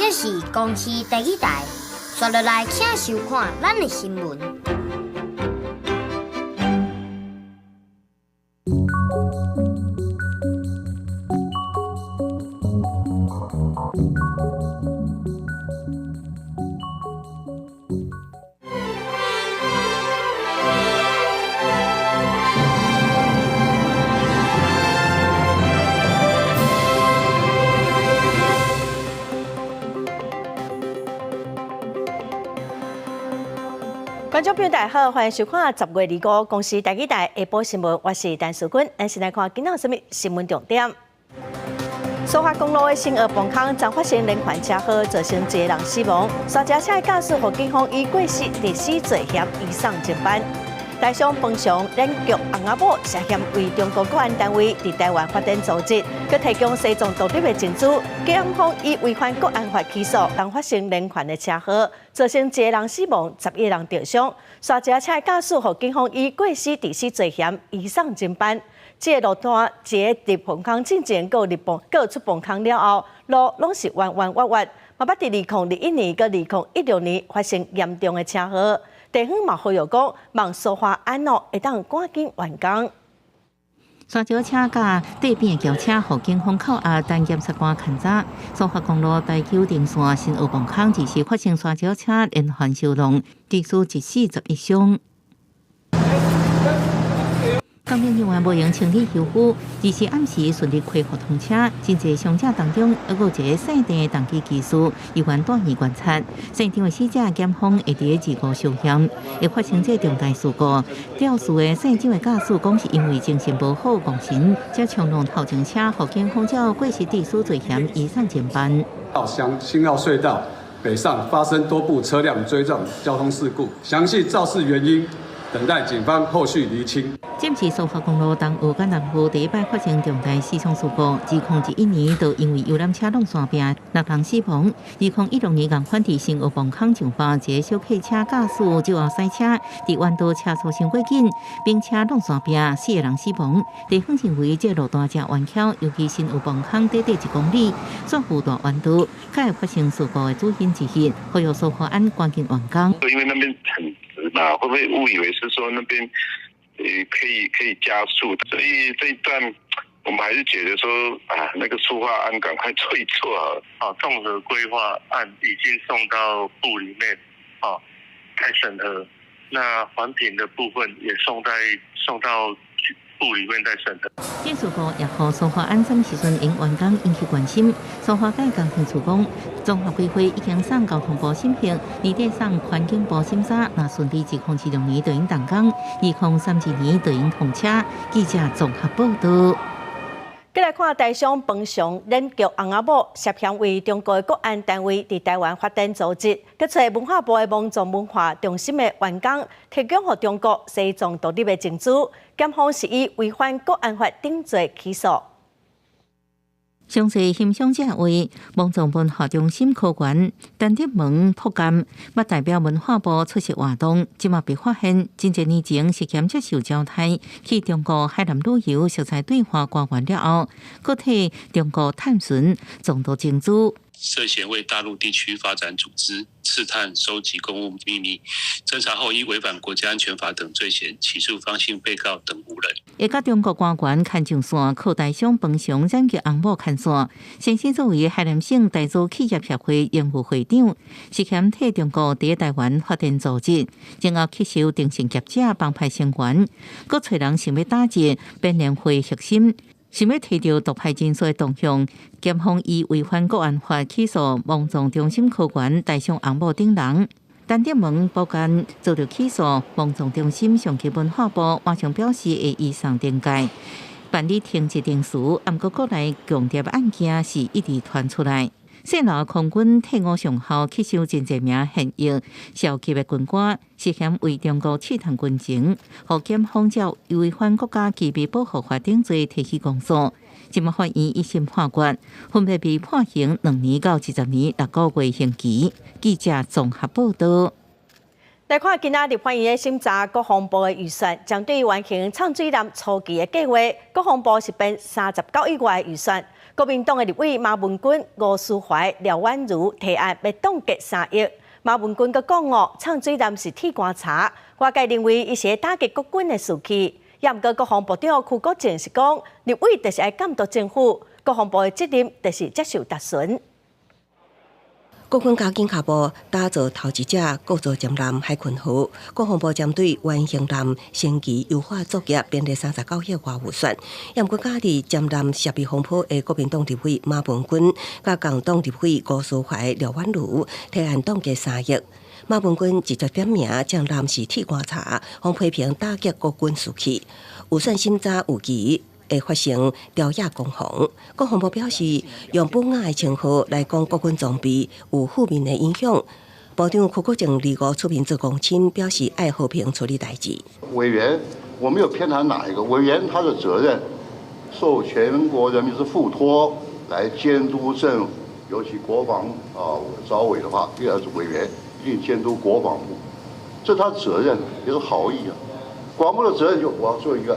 這是公視第二台，刷落來請收看咱的新聞。觀眾朋友大家好，歡迎收看10月25公視台語台下晡新聞，我是陳淑君。咱先來看今仔有啥物新聞重點。蘇花公路的新澳磅空昨發生連環車禍，造成一個人死亡。沙石車的駕駛予警方以過失致死罪嫌移送偵辦。台商彭翔染局翁仔某涉嫌為中國國安單位佇台灣發展組織，閣提供西藏獨立的情資，檢方以違反國安法起訴，當發生連環的車禍，造成一個人死亡，11個人受傷。沙石車的駕駛予警方以過失致死罪嫌移送偵辦。這個路段一個入磅空進前，閣有入磅，閣有出磅空了後，路攏是彎彎彎彎。嘛捌佇2021年佮2016年發生嚴重的車禍。地方嘛呼籲講，望蘇花安哦會當趕緊完工。沙石車佮對面轎車予警方扣押，等檢察官勘查。蘇花公路台九丁線新澳磅空，二時發生沙石車連環相撞，致使一死11傷。工程人員無閒清理修復，二時暗時順利恢復通車。真濟傷者當中，猶閣有一個細弟的重機技師，醫院住院觀察。現場的死者檢方會佇咧25相嫌，會發生這重大事故。肇事的細長的駕駛講是因為精神無好戇神，才衝撞頭前車，予警方照過失致死罪嫌移送偵辦。向新澳隧道北上發生多部車輛追撞交通事故，詳細肇事原因等待警方後續釐清。這毋是蘇花公路東澳佮南澳第一擺發生重大死傷事故。2011年就因為遊覽車挵山壁，六人死亡。2016年仝款佇新澳磅空上發，一個小客車駕駛酒後駛車，佇彎道車速傷過緊，並車挵山壁，四個人死亡。地方認為這路段誠彎曲，尤其新澳磅空短短1公里，煞有大彎道，較會發生事故的主因之一。呼籲蘇花安趕緊完工。因為那邊很直嘛，會不會誤以為是說那邊？可以加速，所以這一段我們還是覺得說啊，那個蘇花安趕快做一做啊。綜合規劃案已經送到部裡面，啊，在審核。那環評的部分也送到部裡面在審核。這事故也予蘇花安什麼時陣會完工引起關心。蘇花改工程處講，綜合規劃已經送交通部審核，年底送環境部審查，若順利，2026年就會動工，2032年就會通車。記者綜合報道。繼來看台商彭翔染局翁仔某涉嫌為中國的國安單位佇台灣發展組織，閣揣文化部的芒種文化中心的員工提供予中國西藏獨立的情資，檢方是以違反國安法等罪起訴。詳細欣賞這位芒種文化中心科員陳德文破監，捌代表文化部出席活動，這馬被發現真濟年前涉嫌接受招待去中國海南旅遊，熟似對華官員了後，閣替中國探尋藏獨情資。涉嫌為大陸地區發展組織、刺探、收集公務秘密，偵查後依違反國家安全法等罪嫌，起訴方姓被告等五人。會佮中國官員牽上線，靠台商彭翔染局翁某牽線，先生作為海南省台資企業協會榮譽會長，涉嫌替中國佇台灣發展組織，然後吸收電信業者幫派成員，閣揣人想欲打入編聯會核心。想欲提著獨派人士的動向，檢方以違反國安法起訴芒種中心科員台商翁某等人。陳德文報案遭著起訴，芒種中心上級文化部馬上表示會移送懲戒，辦理停職程序。毋過國內共諜案件是一直傳出來。細老空軍退伍上校吸收真濟名現役少級的軍官，涉嫌為中國刺探軍情，予檢方照違反國家機密保護法等罪提起公訴。這馬法院一審判決，分別被判刑2年到20年6個月刑期。記者綜合報道。來看今仔立法院審查國防部的預算，針對完成藏水艦初期的計劃，國防部是編39億外的預算。國民黨的立委馬文君、吳斯懷、廖婉如提案欲凍結3億。馬文君閣講哦，藏水艦是鐵棺柴，外界認為伊是打擊國軍的士氣。也毋過國防部長邱國正是講，立委就是愛監督政府，國防部的責任就是接受質詢。國軍加緊跤步，打造頭一隻國造潛艦海鯤號。國防部針對原型艦升級優化作業，編列39億外預算。也毋過佮佇潛艦設備風波的國民黨立委馬文君，佮共黨立委吳斯懷、廖婉如提案凍結3億。馬文君直接點名潛艦是鐵棺柴，予批評打擊國軍士氣。預算審查預期會發生朝野攻防。國防部表示，用寶雅的稱號來講國軍裝備有負面的影響。部長邱國正二五出面做公親，表示愛和平處理代誌。委員，我沒有偏袒哪一個委員，他的責任受全國人民之付託來監督政府，尤其國防啊，召委的話，第二是委員一定監督國防部，這是他責任，也是好意啊。國防部的責任就我要做一個。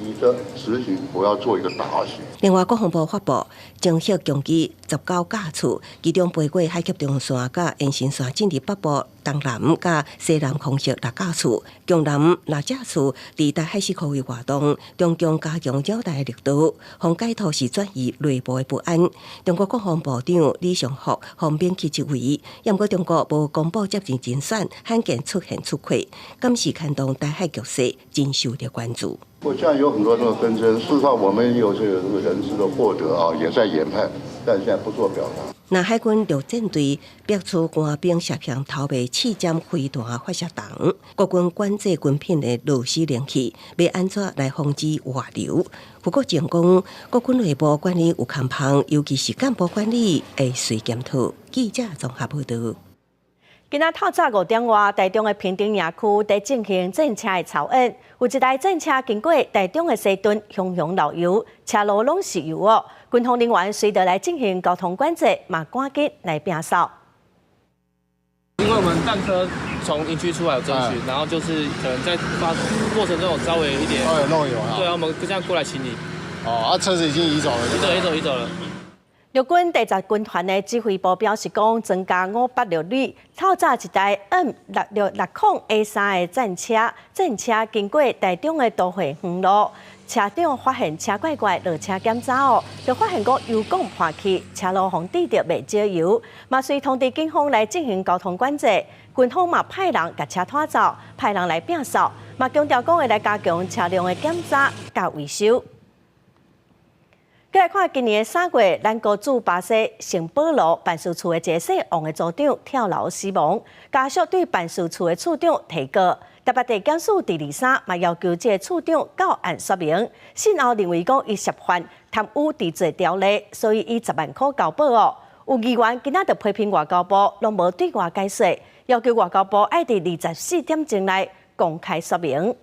你的執行，我要做一個答詢。另外，國防部發布偵測攻擊19架次，其中飛過海峽中線佮延伸線進入北部、東南佮西南空域六架次，強南六架次佇台海四區域活動，中共加強擾台力度，予解讀是轉移內部的不安。中國國防部長李尚福方免去職位，毋過中國無公布接任人選，罕見出現出缺，敢是牽動台海局勢，真受著關注。我現在有很多這個紛爭，事實上我們有這個人事的獲得啊，也在研判，但現在不做表達。那海軍陸戰隊逼出官兵涉嫌偷賣刺針飛彈發射筒，國軍管制軍品的螺絲靈器，欲按怎來防止外流？邱國正講，國軍內部管理有空縫，尤其是幹部管理會隨檢討。記者綜合報道。今仔透早5點外，台中的平頂營區佇進行戰車的操演，有一台戰車經過台中的西屯，雄雄漏油，車路攏是油哦。軍方人員隨著來進行交通管制，嘛趕緊來摒掃。因為我們戰車從營區出來有偵訊，然後就是可能在發過程中有稍微一點稍微漏油啊。對啊，我們就這樣過來清理。哦，啊，車子已經移走了。移走，移走，移走了。陸軍第十軍團的指揮部表示講，裝甲586旅透早一台 M6660A3的戰車經過台中的都會園路，車長發現車怪怪，落車檢查哦，就發現講油管破去，車路予滴著袂少油，嘛隨通知警方來進行交通管制，軍方嘛派人共車拖走，派人來摒掃，嘛強調講會來加強車輛的檢查佮維修。閣來看今年的3月，咱國駐巴西聖保羅辦事處的一個姓王的組長跳樓死亡，家屬對辦事處的處長提告，台北地檢署佇二三嘛要求這个處長到案說明，信後認為講伊涉犯貪污治罪條例，所以以10萬箍交保哦。有議員今仔就批評外交部攏無對外解說，要求外交部愛佇24點鐘內公開說明。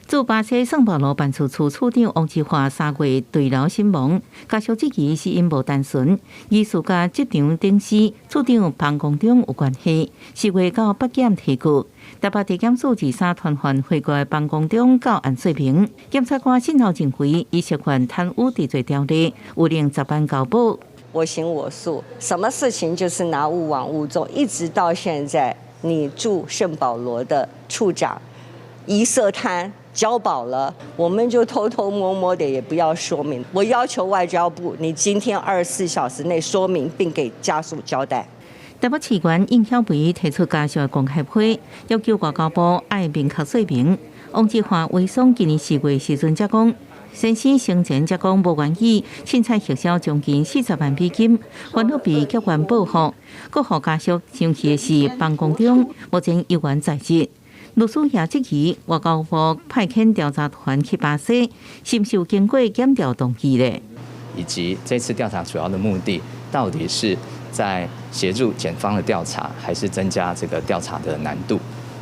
駐巴西聖保羅辦事處處長王志華3月墜樓身亡，家屬質疑死因無單純，疑似佮職場頂司處長潘光中有關係。4月到北檢提告，台北地檢署二三傳喚被告潘光中到案說明。檢察官信後認為，伊涉犯貪污治罪條例，有令10萬交保。我行我素，什麼事情就是拿勿忘勿縱，一直到現在，你駐聖保羅的處長疑涉貪。交保了，我們就偷偷摸摸的，也不要說明。我要求外交部，你今天24小時內說明，並給家屬交代。台北市議員應曉薇提出家屬的公開批，要求外交部愛明確說明。王志華遺孀今年4月時陣才講，先生生前才講無願意凊彩核銷將近40萬美金，煩惱被結怨報復，閣予家屬生氣的是辦公中目前猶原在職。律師也質疑外交部派遣調查團去巴西，是毋是有經過檢調動機咧？以及這次調查主要的目的，到底是在協助檢方的調查，還是增加這個調查的難度？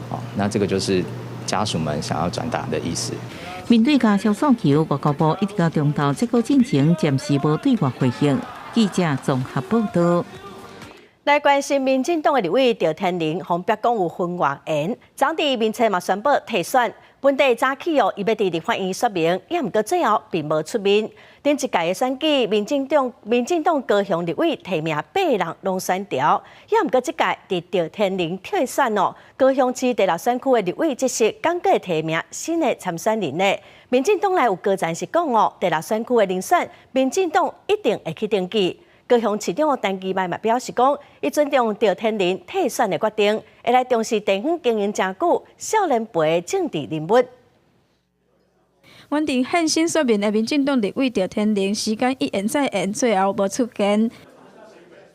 哦，那這個就是家屬們想要轉達的意思。面對家屬訴求，外交部一直到中晝這個進程暫時無對外回應。記者綜合報道。來關心民進黨的立委趙天麟，予爆講有婚外緣，昨佇面冊嘛宣布退選。本地早起哦，伊欲佇立法院說明，也毋過最後並無出面。頂一屆的選舉，民進黨高雄立委提名八人攏選著，也毋過這屆佇趙天麟退選哦，高雄市第六選區的立委職席剛過提名新的參選人咧。民進黨內有高層是講哦，第六選區的人選，民進黨一定會去登記。高雄市長陳其邁嘛表示講，伊尊重趙天麟退選的決定，會來重視地方經營誠久、少年輩的政治人物。原定現身說明的民進黨立委趙天麟，時間一延再延，最後無出現。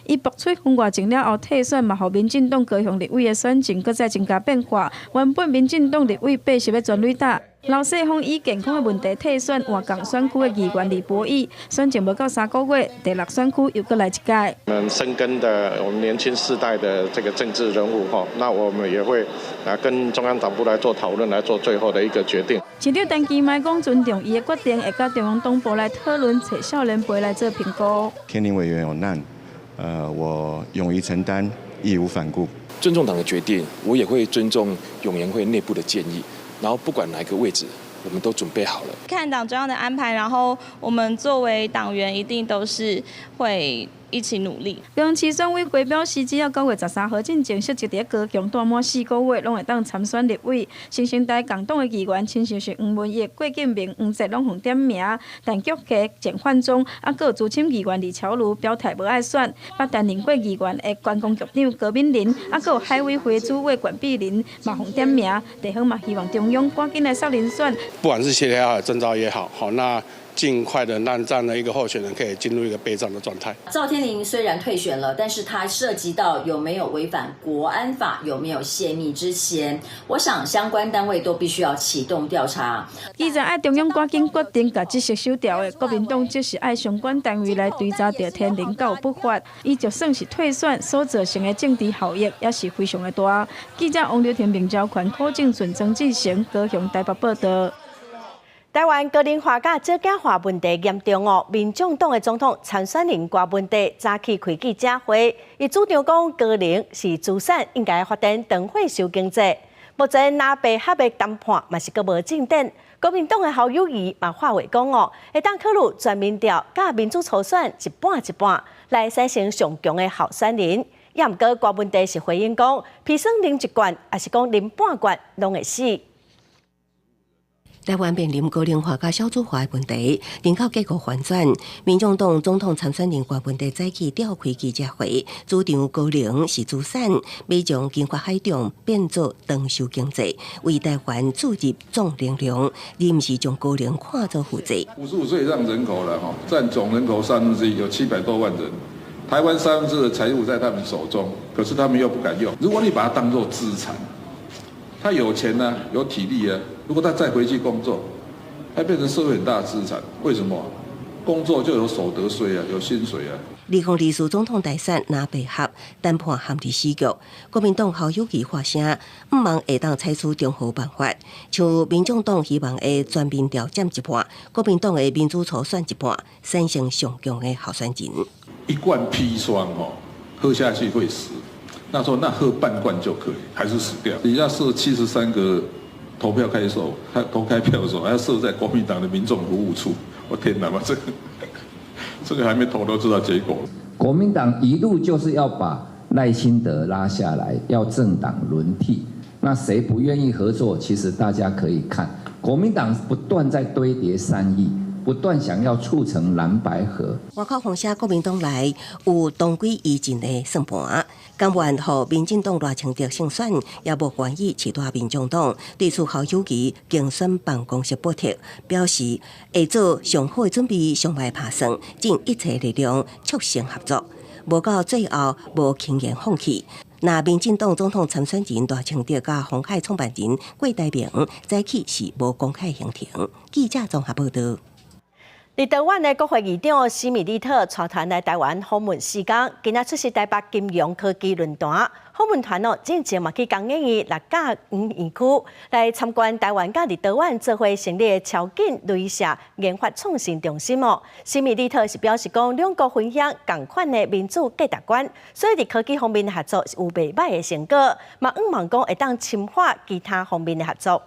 伊爆出婚外情了後退選，嘛予民進黨高雄立委的選情閣再增加變化。原本民進黨立委80個全壘打，劉世鋒以健康的問題退選，換仝選區的議員李博毅，選情無夠3個月，第六選區又閣來一屆。我們深耕的我們年輕世代的這個政治人物哈，那我們也會啊跟中央黨部來做討論，來做最後的一個決定。市長陳其邁講尊重伊的決定，會佮中央黨部來討論，揣少年輩來做評估。天麟委員有難，我勇於承擔，義無反顧。尊重黨的決定，我也會尊重湧研會內部的建議。然後不管哪個位置，我們都準備好了。看黨中央的安排，然後我們作為黨員，一定都是會一起努力。高雄市選委會表示，只要9月13號進前設籍佇高雄住滿4個月，攏會當參選立委。新生代共黨的議員，親像是黃文益、郭敬明、黃捷攏予點名，但局家鄭范中，啊，閣有資深議員李巧如表態無愛選，捌擔任過議員的觀光局長高敏玲，啊，閣有海委會主委關碧玲嘛予點名。地方嘛希望中央趕緊來殺人選。不管是協調也好，徵召也好，好那。盡快的讓這樣的一個候選人可以進入一個備戰的狀態。趙天麟雖然退選了，但是他涉及到有沒有違反國安法，有沒有洩密之嫌，我想相關單位都必須要啟動調查。記者愛中央趕緊決定，共職責守調的國民黨，則是愛相關單位來追查趙天麟敢有不法，伊就算是退選，所造成的政治效益也是非常的大。記者王劉婷、明昭權、柯正順、曾志成，高雄台北報道。台灣高齡化佮少子化問題嚴重哦，民眾黨的總統參選人郭文帝早起開記者會，伊主張講高齡是資產，應該發展長歲壽經濟。目前藍白合的談判嘛是閣無進展，國民黨的侯友宜嘛發話講哦，會當考慮全民調佮民主初選一半一半，來產生上強的候選人。也毋過郭文帝是回應講，砒霜啉一罐，抑是講啉半罐，攏會死。台灣面臨高齡化佮少子化的問題，人口結構反轉。民眾黨總統參選人郭文帝早起召開記者會，主張高齡是資產，欲將金發海中變做長壽經濟，為台灣注入正能量，而毋是將高齡看作負債。55歲以上人口了，哈，佔總人口1/3，有700多萬人。台灣1/3的財富在他們手中，可是他們又不敢用。如果你把它當作資產，他有錢呢，有體力啊。如果他再回去工作，他變成社會很大的資產。為什麼？工作就有所得稅啊，有薪水啊。2024總統大選藍白合談判陷佇死局，國民黨侯友宜發聲，毋望會當採取中和辦法，像民眾黨希望的全民調佔一半，國民黨的民主初選一半，產生上強的候選人。一罐砒霜哦，喝下去會死。那說那喝半罐就可以，還是死掉？你要設73個投票開手，他投開票的時候，還要設在國民黨的民眾服務處。我天哪，這個還沒投都知道結果。國民黨一路就是要把賴清德拉下來，要政黨輪替。那誰不願意合作？其實大家可以看，國民黨不斷在堆疊善意，不斷想要促成藍白合。外口風聲國民黨內有同歸於盡的算盤，甘願予民進黨賴清德勝選，也無願意飼大民眾黨。對此侯友宜競選辦公室駁斥，表示會做上好的準備，上壞拍算，盡一切力量促成合作。無到最後無輕言放棄。那民進黨總統參選人賴清德佮鴻海創辦人郭台銘早起是無公開行程。記者綜合報道。立陶宛的國會議長史米利特帶團來台灣訪問四工，今仔出席台北金融科技論壇。訪問團哦，進前嘛去工研院陸架園區來參觀台灣佮立陶宛做伙成立的超緊雷射研發創新中心哦。史米利特是表示講，兩國分享仝款的民主價值觀，所以佇科技方面的合作是有袂䆀的成果，嘛向望講會當深化其他方面的合作。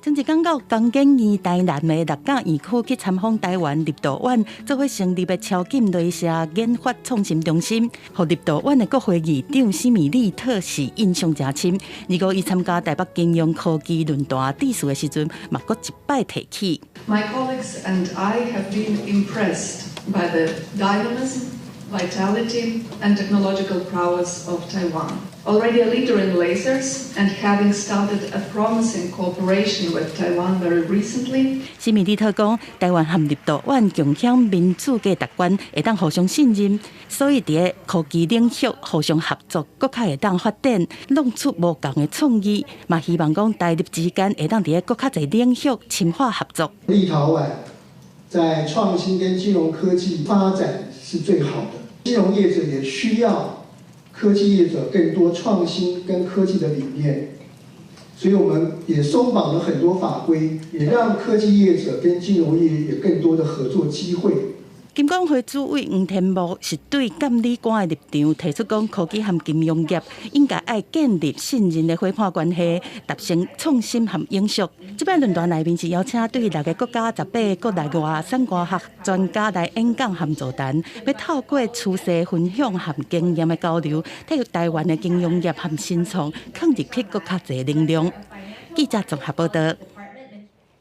前一工到工研院台南的陸架園區去參訪台灣立陶宛做伙成立的超緊雷射研發創新中心，予立陶宛的國會議長史米利特是印象誠深。二五伊參加台北金融科技論壇致辭的時陣，嘛閣一擺提起。 My colleagues and I have been impressed by the dynamism, vitality and technological prowess of Taiwan. Already a leader in lasers and having started a promising cooperation with Taiwan very recently. 史米利特講，台灣和立陶宛共享民主價值觀，會當互相信任，所以佇科技領域互相合作，閣較會當發展，弄出無仝的創意。嘛希望講台立之間會當佇閣較濟領域深化合作。立陶宛在創新跟金融科技發展是最好的，金融業者也需要科技業者更多創新跟科技的理念，所以我們也鬆綁了很多法規，也讓科技業者跟金融業有更多的合作機會。金管會主委黃天牧是對監理官的立場提出講，科技和金融業應該愛建立信任的夥伴關係，達成創新和永續。這擺論壇內面是邀請對六个國家18個國內外產官學專家來演講和座談，欲透過趨勢分享和經驗的交流，替台灣的金融業和新創囥入去閣較濟能量。記者綜合報道。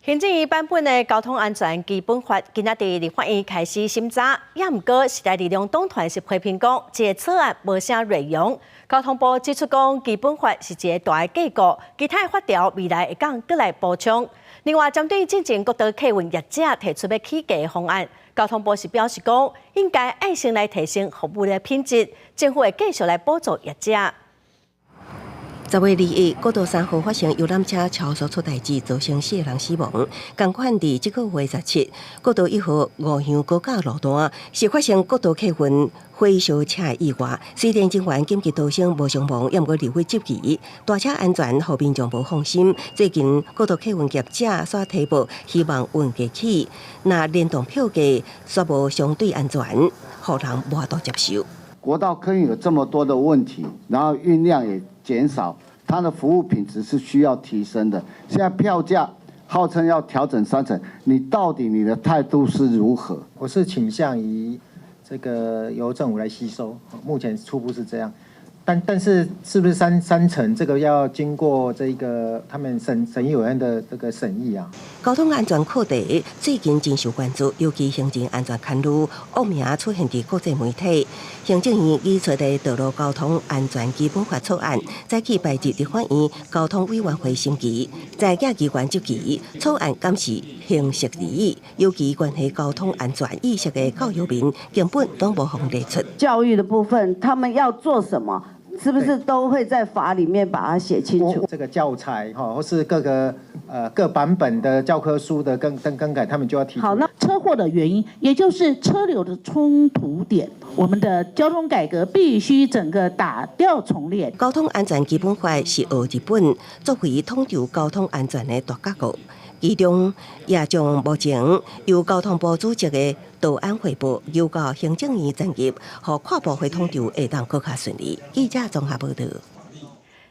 行政院版本的交通安全基本法，今仔佇立法院開始審查，也毋過時代力量黨團是批評講，這個草案無啥內容。交通部指出講，基本法是一個大的架構，其他的法條未來會當閣來補充。另外，針對進前國道客運業者提出欲起價的方案，交通部是表示講，應該愛先來提升服務的品質，政府會繼續來補助業者。10月21，國道3號發生遊覽車超速出代誌，造成四个人死亡。仝款佇這個月17，國道1號五鄉高架路段是發生國道客運火燒車的意外。雖然警員緊急逃生無傷亡，也毋過立委質疑大車安全，予民眾無放心。最近國道客運業者煞提報，希望運價起，若聯動票價，煞無相對安全，予人無法度接受。國道客運有這麼多的問題，然後運量也減少，它的服務品質是需要提升的。現在票價號稱要調整3成，你到底你的態度是如何？我是傾向於這個由政府來吸收，目前初步是這樣。但是是不是三成，這個要經過這個他們審議委員的這個審議啊。交通安全課題最近真受關注，尤其行人安全牽路惡名出現佇國際媒體。行政院擬出的道路交通安全基本法草案，早起拜日立法院交通委員會審議，在野機關質疑草案敢是形式而已，尤其關係交通安全意識的教育面根本攏無予列出。教育的部分，他們要做什麼？是不是都會在法裡面把它寫清楚？這個教材哈，或是各個各版本的教科書的更改，他們就要提。好，那車禍的原因，也就是車流的衝突點，我們的交通改革必須整個打掉重練。交通安全基本法是學日本作為統籌交通安全的大架構，其中也將目前由交通部組織的道安會報，由到行政院進入，予跨部會統籌會當閣較順利。記者綜合報道。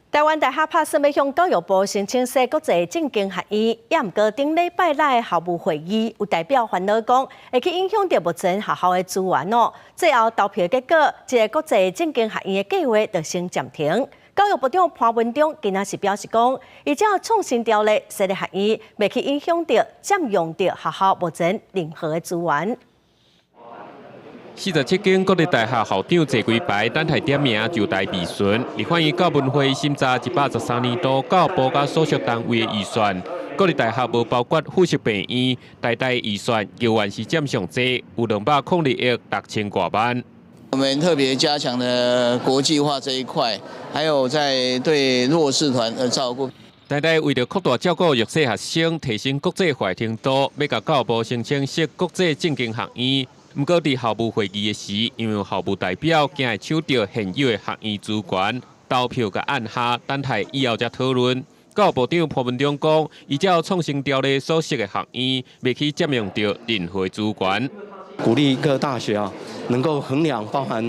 台灣大學拍算欲向教育部申請設國際政經學院，也毋過頂禮拜六的校務會議有代表煩惱講，會去影響著目前學校的資源哦。最後投票結果，這個國際政經學院的計劃就先暫停。教育部長潘文忠今仔是表示講，依照創新條例設立學院，袂去影響著佔用著學校目前任何的資源。47間國立大學校長坐規排等待點名就台備詢。立法院教文會審查113年度教育部佮所屬單位的預算，國立大學無包括附屬病院，台大預算猶原是佔上濟，有202億6000外萬。我們特別加強了國際化這一塊，還有在對弱勢團的照顧。台大為著擴大照顧弱勢學生，提升國際化程度，欲共教育部申請設國際政經學院。毋過佇校務會議的時，因為校務代表驚會搶著現有的學院資源，投票共按下，等待以後才討論。教育部長潘文忠講，依照創新條例所設的學院，袂去佔用著任何資源。鼓勵各大學啊，能夠衡量包含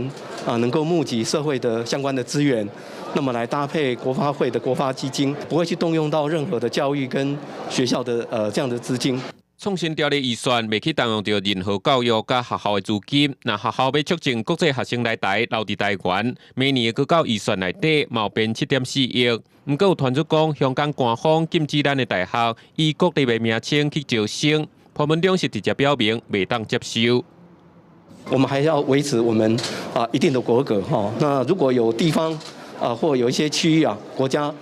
啊，能夠募集社會的相關的資源。那麼來搭配國發會的國發基金，不會去動用到任何的教育跟學校的這樣的資金。創新條例預算袂去動用著任何教育佮學校的資金。若學校欲促進國際學生來台留佇台灣，每年的國教預算內底嘛有編7.4億。毋過有傳出講，香港官方禁止咱的大學以國立的名稱去招生，潘文忠是直接表明袂當接受。我們還要維持我們啊一定的國格哈。那如果有地方啊，或有一些區域啊，國家，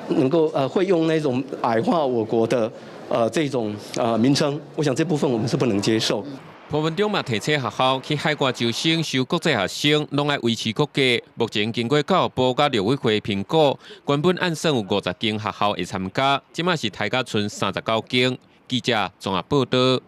能夠會用那種矮化我國的這種名稱，我想這部分我們是不能接受。潘文忠嘛提醒學校去海外招生收國際學生，攏愛維持國格。目前經過教育部佮陸委會評估，原本按算有50間學校會參加，這馬是提甲賰39間。記者綜合報導。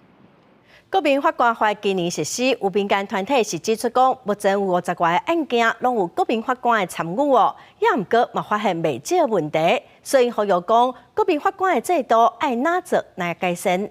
國民法官法今年實施，有民間團體是指出講，目前有50外个案件攏有國民法官的參與哦，也毋過嘛發現袂少問題，所以呼籲講，國民法官的制度愛哪做來改善。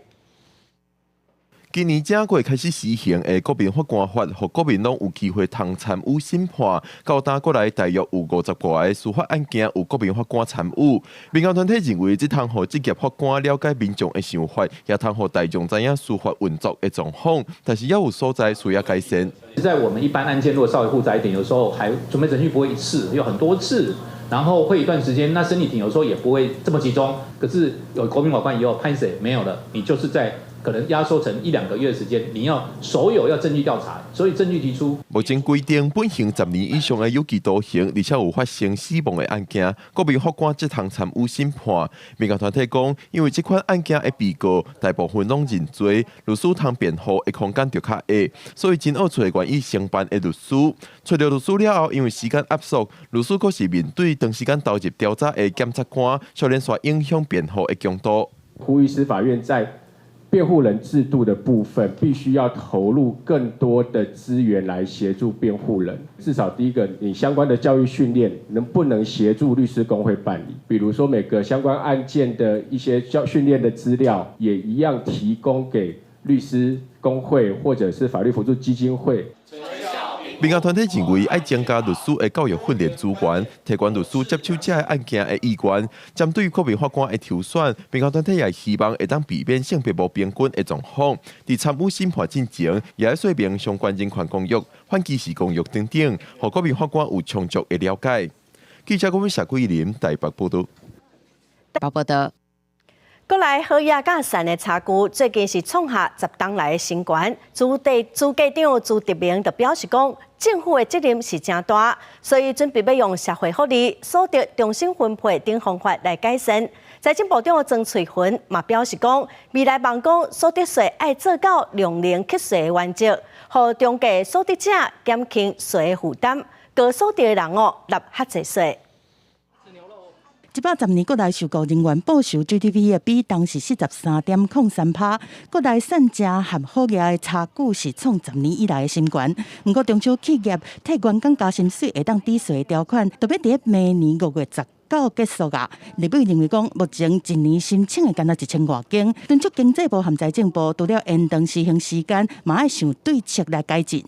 今年正月開始施行的國民法官法，予國民攏有機會通參與審判。到今過來，大約有50外个司法案件有國民法官參與。民間團體認為，這通予職業法官了解民眾的想法，也通予大眾知影司法運作的狀況。但是，也有所在需要改善。在我們一般案件，如果稍微複雜一點，有時候還準備程序不會一次，有很多次，然後會一段時間。那審理庭有時候也不會這麼集中。可是有國民法官以後，歹勢沒有了，你就是在。可能壓縮成一兩個月的時間，你要所有要證據調查，所以證據提出。目前規定，判刑10年以上的有期徒刑，而且有發生死亡的案件，國民法官才通參與審判。民間團體講，因為這款案件的被告大部分攏認罪，律師通辯護的空間就較狹，所以真愛揣願意承辦的律師。揣著律師了後，因為時間壓縮，律師閣是面對長時間投入調查的檢察官，所以煞影響辯護的強度。呼籲司法院在辯護人制度的部分，必須要投入更多的資源來協助辯護人。至少第一個，你相關的教育訓練能不能協助律師公會辦理？比如說每個相關案件的一些教訓練的資料，也一樣提供給律師公會或者是法律輔助基金會。民間團體認為，愛增加律師的教育訓練資源，提懸律師接手這个案件的意願。針對國民法官的挑選，民間團體也希望會當避免性別無平均的狀況。佇參與審判進前，也愛說明相關人權公約、反歧視公約等等，予國民法官有充足的了解。記者郭謝桂林台北報導。報導。國內好額佮善的差距，最近是創下10冬來的新懸。主地主計長朱德明就表示講，政府的責任是誠大，所以準備欲用社會福利、所得重新分配等方法來改善。財政部長曾翠雲嘛表示講，未來望講所得稅愛做到量能課稅的原則，予中低所得者減輕稅的負擔，高所得的人哦納較濟稅。110年國內受僱人員報酬 GDP 的比重是43.03%，國內善食和好額的差距是創十年以來的新懸。毋過中小企業替員工加薪水會當抵稅的條款，特別佇明年5月19結束啊。立委認為講，目前一年申請的干焦1000外間，敦促經濟部和財政部除了延長施行時間，嘛愛想對策來改進。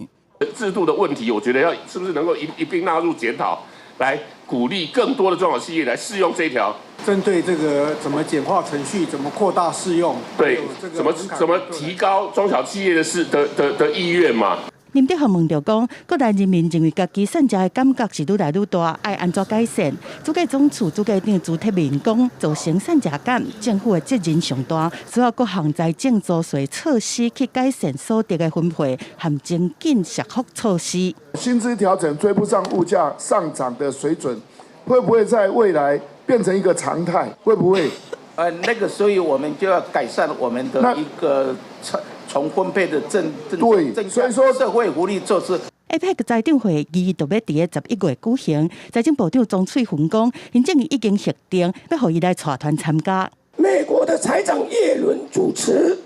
制度的問題，我覺得要是不是能夠一併納入檢討，來鼓勵更多的中小企業來適用這一條。針對這個怎麼簡化程序，怎麼擴大適用，對，怎麼提高中小企業的試的的的意願嘛？林德福問著講，國內人民認為家己善食的感覺是愈來愈大，愛按怎改善？主計總處主計長朱鐵明講，造成善食感，政府的責任上大，需要各項財政租稅措施去改善所得的分配和精簡社福措施。薪資調整追不上物價上漲的水準，會不會在未來變成一個常態？會不會？那個，所以我們就要改善我們的一個重分配的政，對，所以說社會福利措施。APEC 財長會議就欲佇咧11月舉行，財政部長莊翠芬講，行政院已經核定，欲予伊來帶團參加。美國的財長葉倫主持，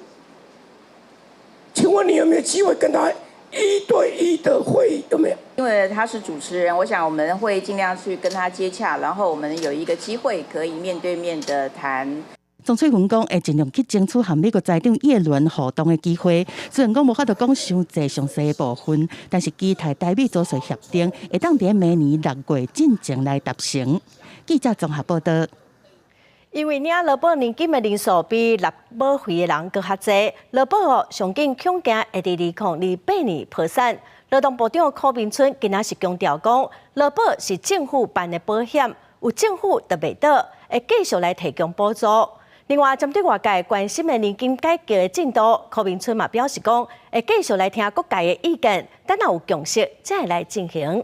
請問你有沒有機會跟他一對一的會議？有沒有？因為他是主持人，我想我們會盡量去跟他接洽，然後我們有一個機會可以面對面的談。莊翠芬講會盡量去爭取和美國財長葉倫互動的機會。雖然講無法度講傷濟詳細的部分，但是期待台美租稅協定會當佇明年6月進前來達成。記者綜合報道。因為領勞保年金的人數比納保費的人閣較濟，勞保哦上緊恐驚會佇2028年破產。勞動部長柯明春今仔是強調講，勞保是政府辦的保險，有政府就袂倒，會繼續來提供補助。另外，針對外界關心的年金改革的進度，柯明春嘛表示講，會繼續來聽各界的意見，等若有共識，才會來進行。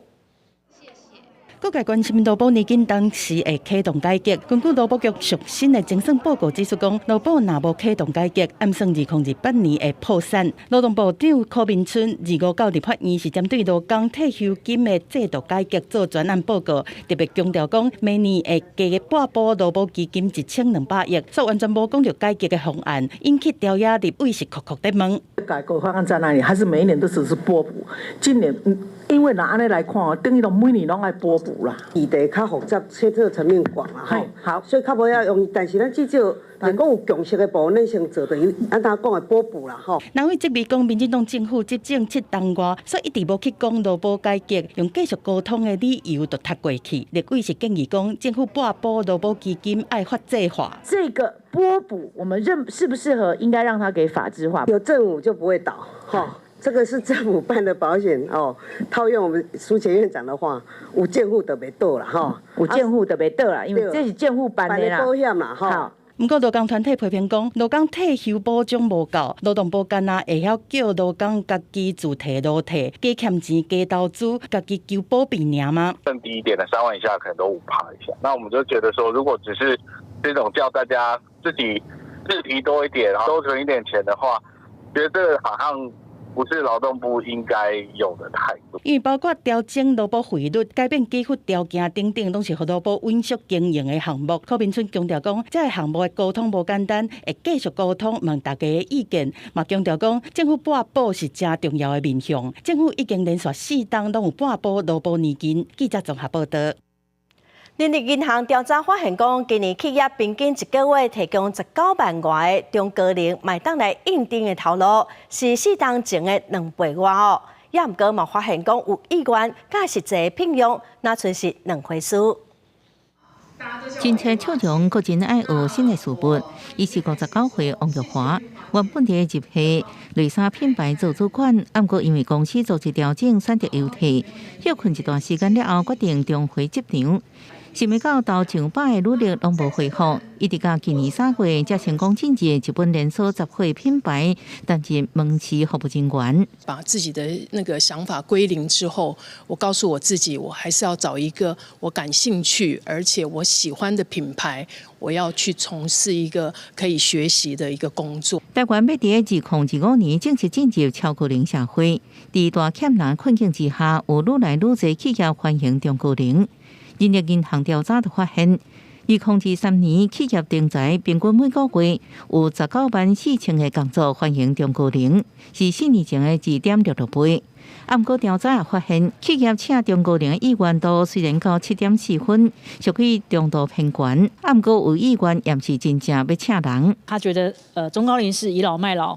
各界關心勞保年金當時會啟動改革。根據勞保局上新的精算報告指出，講勞保若無啟動改革，按算2028年會破產。勞動部長柯明春25到立法院是針對勞工退休金的制度改革做專案報告，特別強調講，明年會加撥補勞保基金1200億，所以完全無講著改革的方案，引起朝野立委是苦苦咧問。改革方案在哪裡？還是每一年都只是撥補？今年因為若按呢來看哦，等於講每年攏愛撥補啦。議題較複雜，牽涉層面廣啦，吼。好，所以較無要用，但是咱至少若講有共識的部分，咱先做，就是按怎講的撥補啦，吼。那位質疑講，民進黨政府執政7冬外，所以一直無去講勞保改革，用繼續溝通的理由就踢過去。立委是建議講，政府撥補勞保基金愛法制化。這個撥補，我們認適不適合，應該讓它給法制化。有政府就不會倒，吼。這個是政府辦的保險哦，套用我們蘇前院長的話，有政府就袂倒啦，吼，有政府就袂倒啦，因為這是政府辦的啦。保險嘛，吼。毋過勞工團體批評講，勞工退休保障無夠，勞動部干焦會曉叫勞工家己自提勞退，加欠錢加投資，家己求保庇爾嗎？更低一點的3萬以下可能都5%以下，那我們就覺得說，如果只是這種叫大家自己自提多一點，多存一點錢的話，覺得這個好像不是勞動部應該有的態度。因為包括調整勞保費率、改變給付條件等等，攏是予勞保穩續經營的項目。柯明春強調講，這个項目的溝通無簡單，會繼續溝通問大家的意見。嘛強調講，政府撥補是誠重要的面向。政府已經連續4冬攏有撥補勞保年金。記者綜合報道。人力銀行調查發現，講今年企業平均一個月提供19萬外的中高齡嘛會當來應徵的頭路，是4冬前的2倍外哦。也毋過嘛發現講有意願佮實際聘用，若賰是兩回事。親切笑容，閣真愛學新的事物。伊是59歲王玉華，原本佇日系麗莎品牌做主管，毋過因為公司組織調整，選擇優退，歇睏一段時間了後，決定重回職場。想袂到投上百个履歷攏無回覆，一直到今年3月，才成功進入日本連鎖雜貨品牌，擔任門市服務人員。把自己的那個想法歸零之後，我告訴我自己，我還是要找一個我感興趣而且我喜歡的品牌，我要去從事一個可以學習的一個工作。台灣欲佇2025年正式進入超高齡社會，佇大欠人困境之下，有愈來愈濟企業歡迎中高齡。人力銀行調查就發現，2023年企業徵才平均每個月有19萬4千個工作歡迎中高齡，是4年前的2.66倍。毋過調查也發現，企業請中高齡意願度雖然到7.4分，屬於中度偏懸。毋過有意願，也毋是真正欲請人。他覺得，中高齡是倚老賣老，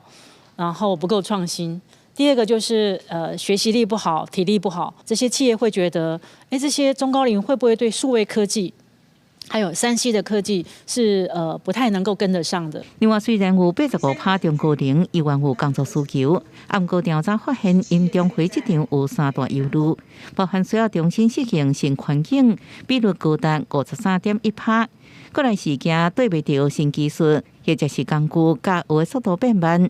然後不夠創新。第二個就是學習力不好，體力不好，這些企業會覺得，這些中高齡會不會對數位科技，還有3C 的科技是不太能夠跟得上的。另外，雖然有85%中高齡意願有工作需求，毋過調查發現，𪜶重回職場有三大憂慮，包含需要重新適應新環境，比率高達53.1%。過來是驚對袂著新技術，或者是工具佮學的速度變慢。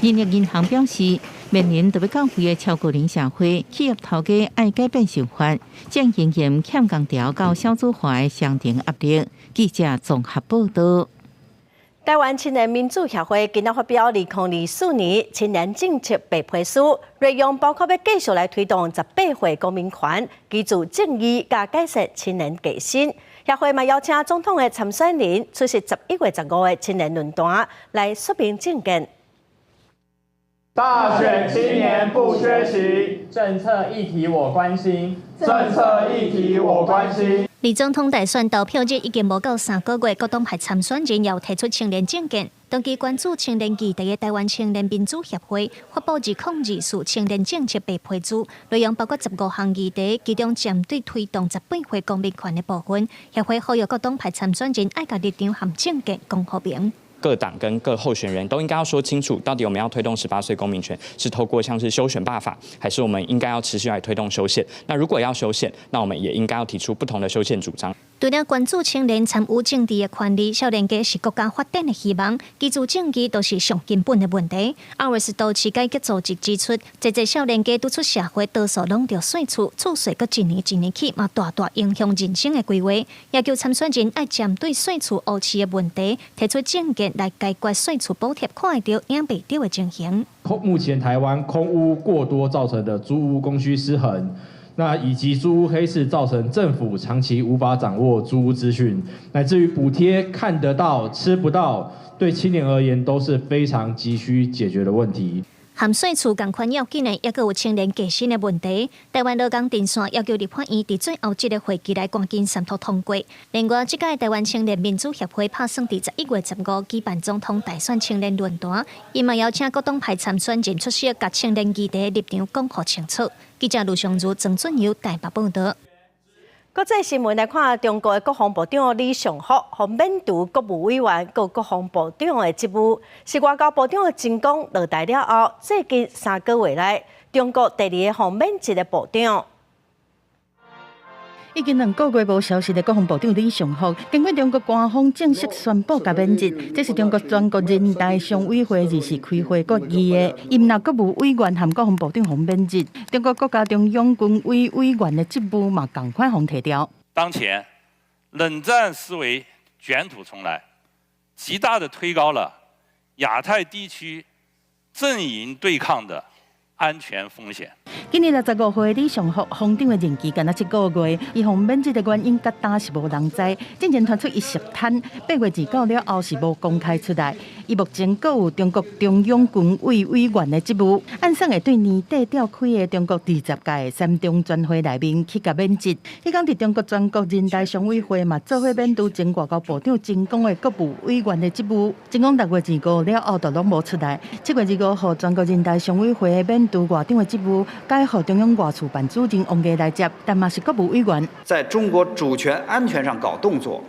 人力銀行表示，面臨著欲到位的超高齡社會，企業頭家愛改變想法，正迎面欠工潮佮少子化的雙重壓力。記者綜合報道。台灣青年民主協會今仔發表2024年青年政策白皮書，內容包括欲繼續來推動18歲公民權、居住正義佮改善青年月薪。協會嘛邀請總統的參選人出席11月15的青年論壇，來說明政見。大選青年不缺席，政策議題我關心，政策議題我關心。離總統大選投票日已經無夠3個月，各黨派參選人又提出青年政見。長期關注青年議題的台灣青年民主協會發布2024青年政策白皮書，內容包括15項議題，其中針對推動十八歲公民權的部分，協會呼籲各黨派參選人愛共立場和政見講予明。各黨跟各候選人都應該要說清楚，到底我們要推動十八歲公民權，是透過像是修選罷法，還是我們應該要持續來推動修憲？那如果要修憲，那我們也應該要提出不同的修憲主張。除了關注青年參與政治的權利，少年家是國家發展的希望，居住正義都是上根本的問題。OURS 都市改革組織指出，濟濟少年家拄出社會，多數攏著稅厝，厝稅閣一年一年起，嘛大大影響人生的規劃。要求參選人愛針對稅厝烏市的問題，提出政見來解決稅厝補貼看會著、領袂著的情形。目前台灣空屋過多造成的租屋供需失衡。那以及租屋黑市造成政府長期無法掌握租屋資訊，乃至於補貼看得到吃不到，對青年而言都是非常急需解決的問題。和稅厝仝款要緊的，猶閣有青年月薪的問題。台灣勞工陣線要求立法院佇最後這個會期內趕緊三讀通過。另外，這屆台灣青年民主協會拍算佇11月15舉辦總統大選青年論壇，伊嘛邀請各黨派參選人出席，共青年議題立場講予清楚。記者盧尚如、曾俊友台北報導。國際新聞來看，中國的國防部長李尚福予免除國務委員佮國防部長的職務，是外交部長秦剛落台了後，最近3個月內，中國第二个予免職的部長。已經2個月無消息的國防部長李尚福，經過中國官方正式宣布共免職，這是中國全國人大常委會二時開會決議的。伊毋但國務委員和國防部長予免職，中國國家中央軍委委員的職務嘛仝款予提掉。當前，冷戰思維捲土重來，極大的推高了亞太地區陣營對抗的安全風險。今年65歲李尚福，防長的任期干焦7個月，伊予免職的原因，佮今是無人知。進前傳出伊涉貪，8月29了後是無公開出來。伊目前閣有中國中央軍委委員的職務，按算會對年底召開的中國20屆三中全會內面去共免職。彼工佇中國全國人大常委會嘛做伙免除前外交部長秦剛的國務委員的職務。秦剛6月25了後就攏無出來。7月25號，全國人大常委會免除外長的職務，改予中央外事辦主任王毅來接，但嘛是國務委員。在中國主權安全上搞動作，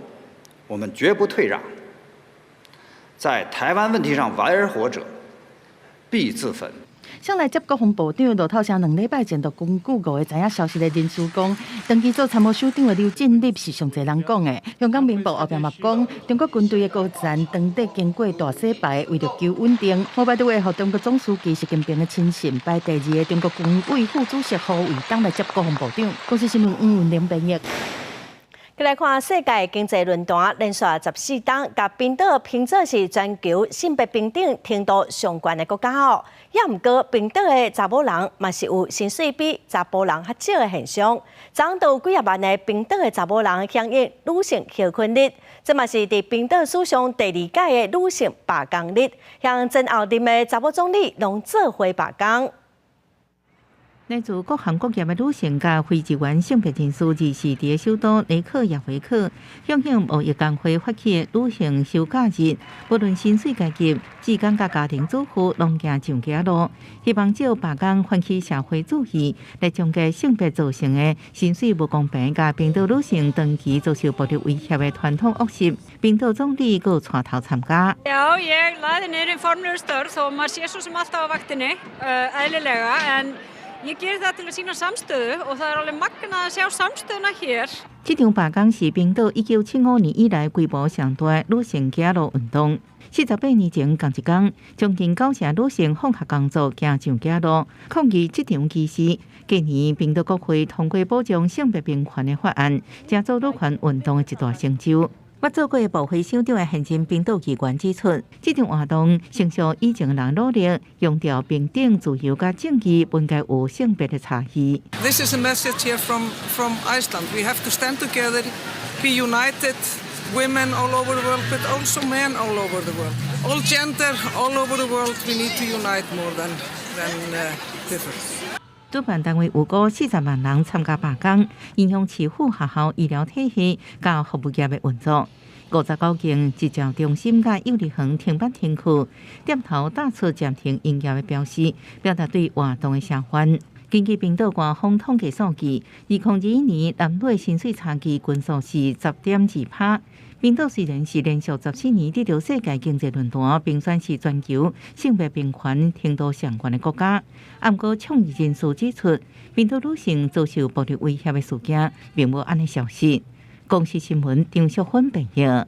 我們絕不退讓。在台灣問題上玩火者，必自焚。上來接國防部長路透社2禮拜前就根據五个知影消息的人士講，長期做參謀首長的劉振立是上濟人講的。香港明報後壁嘛講，中國軍隊的高層當地經過大洗牌，為著求穩定，無排除會予中國總書記習近平的親信排第二的中國軍委副主席胡衛東來接國防部長。公視新聞黃文玲編譯。來看世界經濟論壇連續14冬，共冰島評做是全球性別平等程度上懸的國家哦。也毋過冰島的查某人嘛是有薪水比查埔人較少的現象。昨昏有幾仔萬的冰島的查某人響應女性歇睏日，這嘛是佇冰島史上第二屆的女性罷工日，向前後任的查某總理攏做伙罷工。來自各行各業的女性佮非一元性別人士，二時佇首都雷克雅維克響應貿易工會發起的女性休假日，無論薪水階級、志工佮家庭主婦，攏行上街路，希望藉罷工喚起社會注意，來終結性別造成的薪水無公平，佮冰島女性長期遭受暴力威脅的傳統惡習。冰島總理閣帶頭參加。 Já, ég lagði niður hin formlegu störf þó maður sé svo sem alltaf á vaktinni, eðlilega, en ég geri það til að sýna samstöðu og það er alveg magnað að sjá samstöðuna hér. 這場罷工是冰島1975年以來規模上大女性街路運動。48年前仝一工，將近九成女性放下工作，行上街路抗議這場歧視。隔年，冰島國會通過保障性別平權的法案，成做女權運動的一大成就。捌做過部會首長的現任冰島議員指出，這場活動成熟以前的人努力，強調平等、自由佮正義，不應該有性別的差異。 This is a message here from Iceland. We have to stand together, be united, women all over the world, but also men all over the world. All gender, all over the world, we need to unite more than differ. 主辦單位預估40萬人參加罷工，影響市府、學校、醫療體系佮服務業的運作。59間執照中心佮幼兒園停班停課，店頭打出暫停營業的標示，表達對活動的聲援。根據冰島官方統計數據，2021年男女薪水差距均數是10.2趴。冰島雖然是連續14年得著世界經濟論壇評選是全球性別平權程度上懸的國家，毋過倡議人士指出，冰島女性遭受暴力威脅的事件並無按呢消失。公視新聞張淑芬編譯。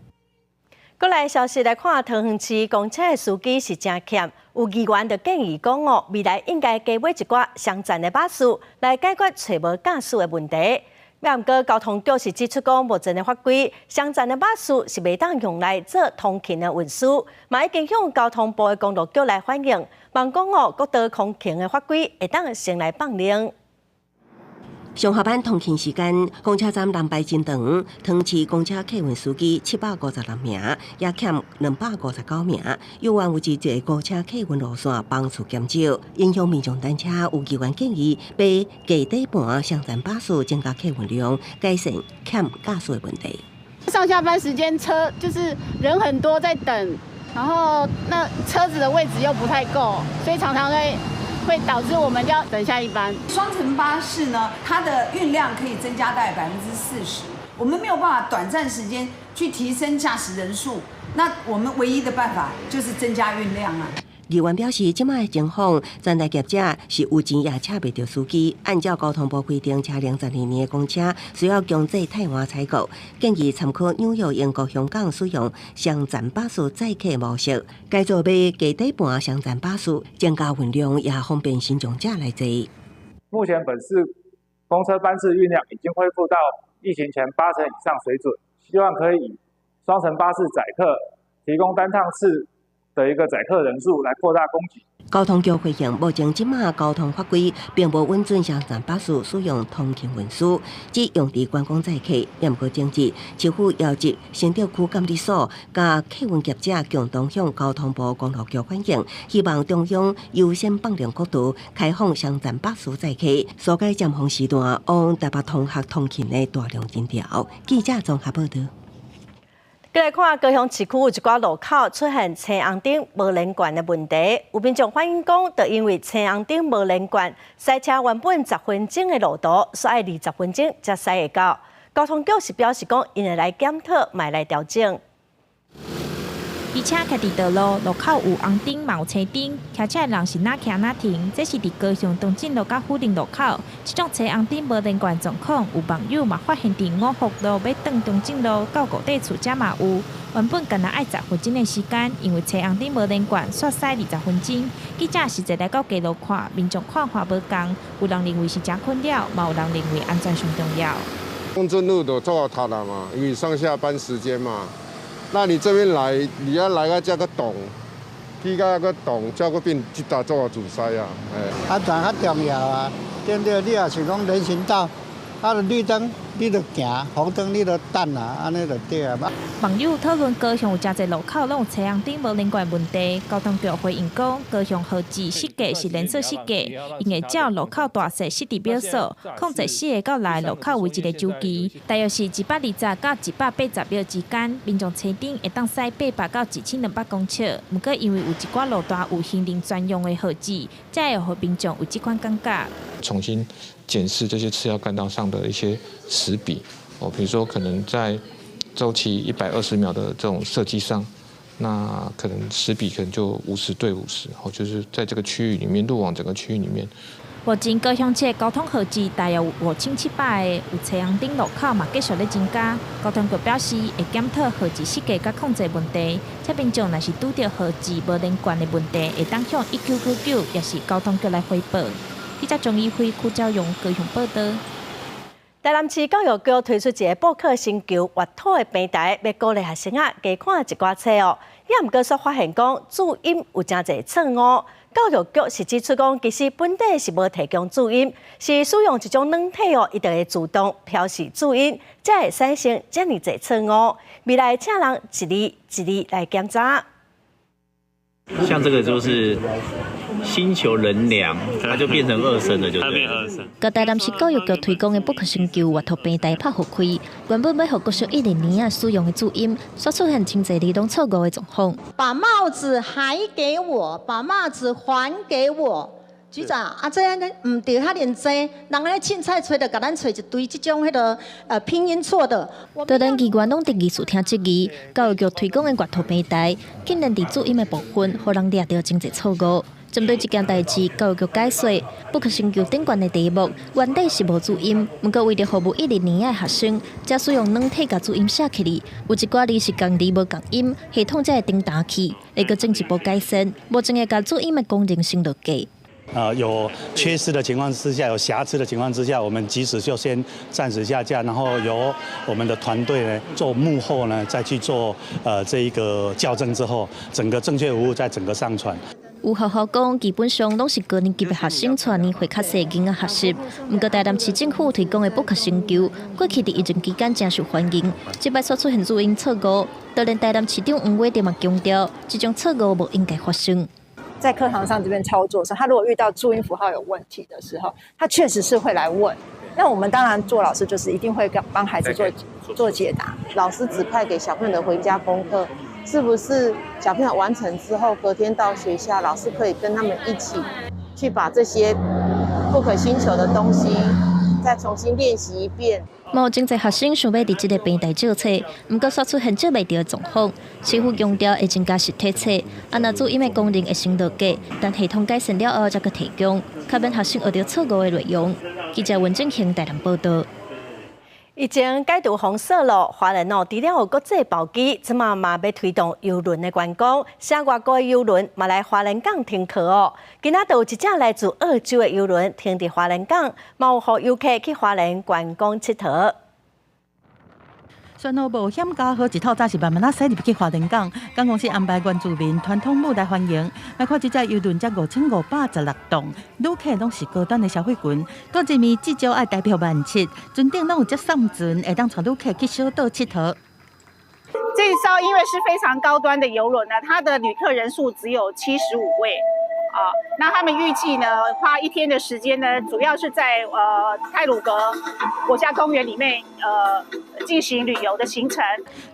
過來消息來看，桃園市公車的司機是誠欠，有議員就建議講哦，未來應該加買一寡雙層的巴士來解決揣無駕駛的問題。毋過交通局是指出講，目前的法規，雙層的巴士是袂當用來做通勤的運輸，嘛已經向交通部的公路局來反映，望講哦，國道空勤的法規會當先來放令。上下班通勤時間，公車站人排真長，桃園市公車客運司機756名，也欠259名。猶原有一個公車客運路線班次減少，影響民眾單車。有議員建議，買加底盤雙層巴士，增加客運量，改善欠駕駛的問題。上下班時間車就是人很多在等，然後那車子的位置又不太夠，所以常常會導致我們要等下一班。雙層巴士呢，它的運量可以增加大概40%。我們沒有辦法短暫時間去提升駕駛人數，那我們唯一的辦法就是增加運量啊。議員表示，這擺的情況，全台業者是有錢也請袂著司機。按照交通部規定，車齡12年的公車需要強制汰換採購，建議參考紐約、英國、香港使用雙層巴士載客模式，改造買加底盤雙層巴士，增加運量，也方便身障者來坐。目前本市公車班次運量已經恢復到疫情前8成以上水準，希望可以以雙層巴士載客，提供單趟次的一個載客人數來擴大供給。交通局回應，目前這馬交通法規並無允准雙層巴士使用通勤運輸，只用佇觀光載客。毋過前日，市府邀集新竹區監理所佮客運業者共同向交通部公路局反映，希望中央優先放任國道開放雙層巴士載客，疏解尖峰時段往台北通學通勤的大量人潮。記者綜合報道。過來看高雄市區有一寡路口出現青紅燈無連貫的問題，有民眾反映講，就因為青紅燈無連貫，駛車原本十分鐘的路途，煞愛20分鐘才駛會到。交通局是表示講，𪜶會來檢討，嘛會來調整。機車開佇道路，路口有紅燈，嘛有青燈，騎車的人是若騎若停。這是佇高雄東進路佮虎林路口，這種青紅燈無連貫狀況，有網友嘛發現佇五福路欲轉東進路到五塊厝遮嘛有。原本干焦愛十分鐘的時間，因為青紅燈無連貫，煞駛20分鐘。記者實際來到街路看，民眾看法無仝，有人認為是誠困擾，嘛有人認為安全上重要。東進路都做頭啦嘛，因為上下班時間嘛。那你這邊來，你要來到這個洞，去到個洞，這個變這搭做阻塞啊。安全較重要啊，對不對？你若是講人行道，啊，綠燈你就行，紅燈你就等啊，按呢就對啊。網友討論高雄有誠濟路口攏有青紅燈無連貫問題，交通局回應講，高雄號誌設計是連鎖設計，𪜶會照路口大細設置秒數，控制4個到6個路口為一個週期，大約是120到180秒之間，民眾青燈會當駛800到1200公尺。毋過因為有一寡路段有行人專用的號誌，才會予民眾有這款感覺。重新檢視這些次要幹道上的一些時比，哦，比如說可能在週期120秒的這種設計上，那可能時比可能就50對50，哦，就是在這個區域裡面，路網整個區域裡面。目前高雄市交通號誌大約有5700個，有青紅燈路口嘛繼續咧增加。交通局表示會檢討號誌設計佮控制問題，這民眾若是拄著號誌無連貫的問題，會當向1999，抑是交通局來回報。記者張怡輝、柯昭勇高雄報道。台南市教育局推出一个布克星球閱讀的平台，欲鼓勵學生仔加看一寡冊哦。也毋過煞發現講注音有誠濟錯誤。教育局是指出講，其實本底是無提供注音，是使用一種軟體哦，伊就會自動標示注音，才會產生遮爾濟錯誤。未來請人一字一字來檢查。像這個就是星球能量，它就變成二聲了，就對。佮台南市教育局推廣的布克星球閱讀平台拍予開，原本欲予國小一二年仔使用的注音，煞出現真濟字攏錯誤的狀況。把帽子還給我，把帽子還給我。局長啊，這按呢毋著遐爾濟，人咧凊彩揣著共咱揣一堆這種彼个拼音錯的。當然，議員攏佇議事廳質疑，教育局推廣的閱讀平台，竟然佇注音的部分，予人掠著真濟錯誤。針對這件代誌，教育局解說，布克星球頂懸的題目原底是無注音，毋過為著服務一二年的學生，才使用軟體共注音寫起來。有一寡字是仝字無仝音，系統才會叮彈去，會閣進一步改善，目前會共注音的功能先落架。有缺失的情況之下，有瑕疵的情況之下，我們及時就先暫時下架，然後由我們的團隊呢做幕後呢再去做這一個校正之後，整個正確無誤再整個上傳。有學校講，基本上攏是高年級的學生帶年歲較細囡仔學習。毋過台南市政府推廣的布克星球，過去佇疫情期間誠受歡迎。這擺煞出現注音錯誤，當然台南市長黃偉哲嘛強調，這種錯誤無應該發生。在課堂上這邊操作的時候，他如果遇到注音符號有問題的時候，他確實是會來問。那我們當然做老師就是一定會幫孩子做解答。老師指派給小朋友的回家功課，是不是小朋友完成之後，隔天到學校，老師可以跟他們一起去把這些布克星球的東西再重新練習一遍。嘛有真濟學生想欲佇這个平台借冊，毋過煞出現借袂著的狀況。市府強調會增加實體冊，啊若注音的功能會先落架，等系統改善了後，才閣提供，較免學生學著錯誤的內容。記者文正興台南報導。疫情解除封鎖咯，花蓮哦，除了有國際包機，這馬嘛欲推動郵輪的觀光，啥外國的郵輪嘛來花蓮港停靠哦。今仔就有一隻來自澳洲的郵輪停佇花蓮港，嘛有予遊客去花蓮觀光𨑨迌。宣布冒險家好一透早是慢慢仔駛入去花蓮港，港公司安排原住民傳統舞來歡迎。來看這隻郵輪才5516棟，旅客攏是高端的消費群。倒一暝至少愛台票17,000，船頂攏有接送船，會當帶旅客去小島𨑨迌。這一艘因為是非常高端的郵輪呢，它的旅客人數只有75位。啊，那他們預計呢，花一天的時間呢，主要是在太魯閣國家公園裡面進行旅遊的行程。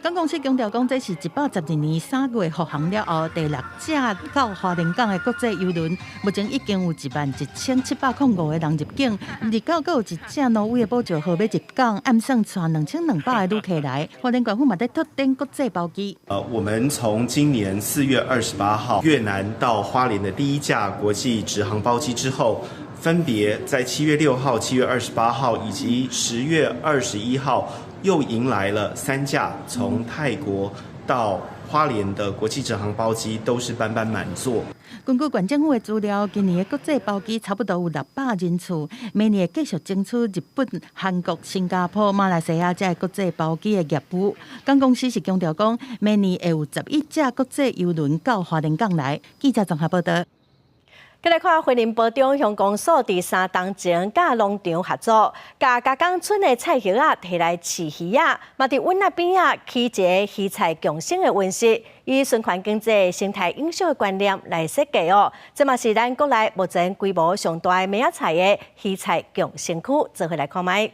港公司強調講，這是112年3月復航了後第六隻到花蓮港的國際郵輪，目前已經有11,705個人入境。29閣有一隻挪威的寶石號欲入港，按算帶2200個旅客來。花蓮縣府嘛佇拓展國際包機。我們從今年4月28號越南到花蓮的第一架國際直航包機之後，分別在7月6號、7月28號以及10月21號，又迎來了三架從泰國到花蓮的國際直航包機，都是班班滿座。根據縣政府的資料，今年的國際包機差不多有600人次，明年會繼續爭取日本、韓國、新加坡、馬來西亞這個國際包機的業務。港公司是強調講，明年會有11隻國際郵輪到花蓮港來。記者綜合報導。閣來看雲林埔中鄉公所佇三冬前佮農場合作，共加工村的菜葉仔提來飼魚仔，嘛佇塭仔邊仔起一个魚菜共生的溫室，以循環經濟、生態永續的觀念來設計哦。這嘛是咱國內目前規模上大的麥仔菜的魚菜共生區，做伙來看覓。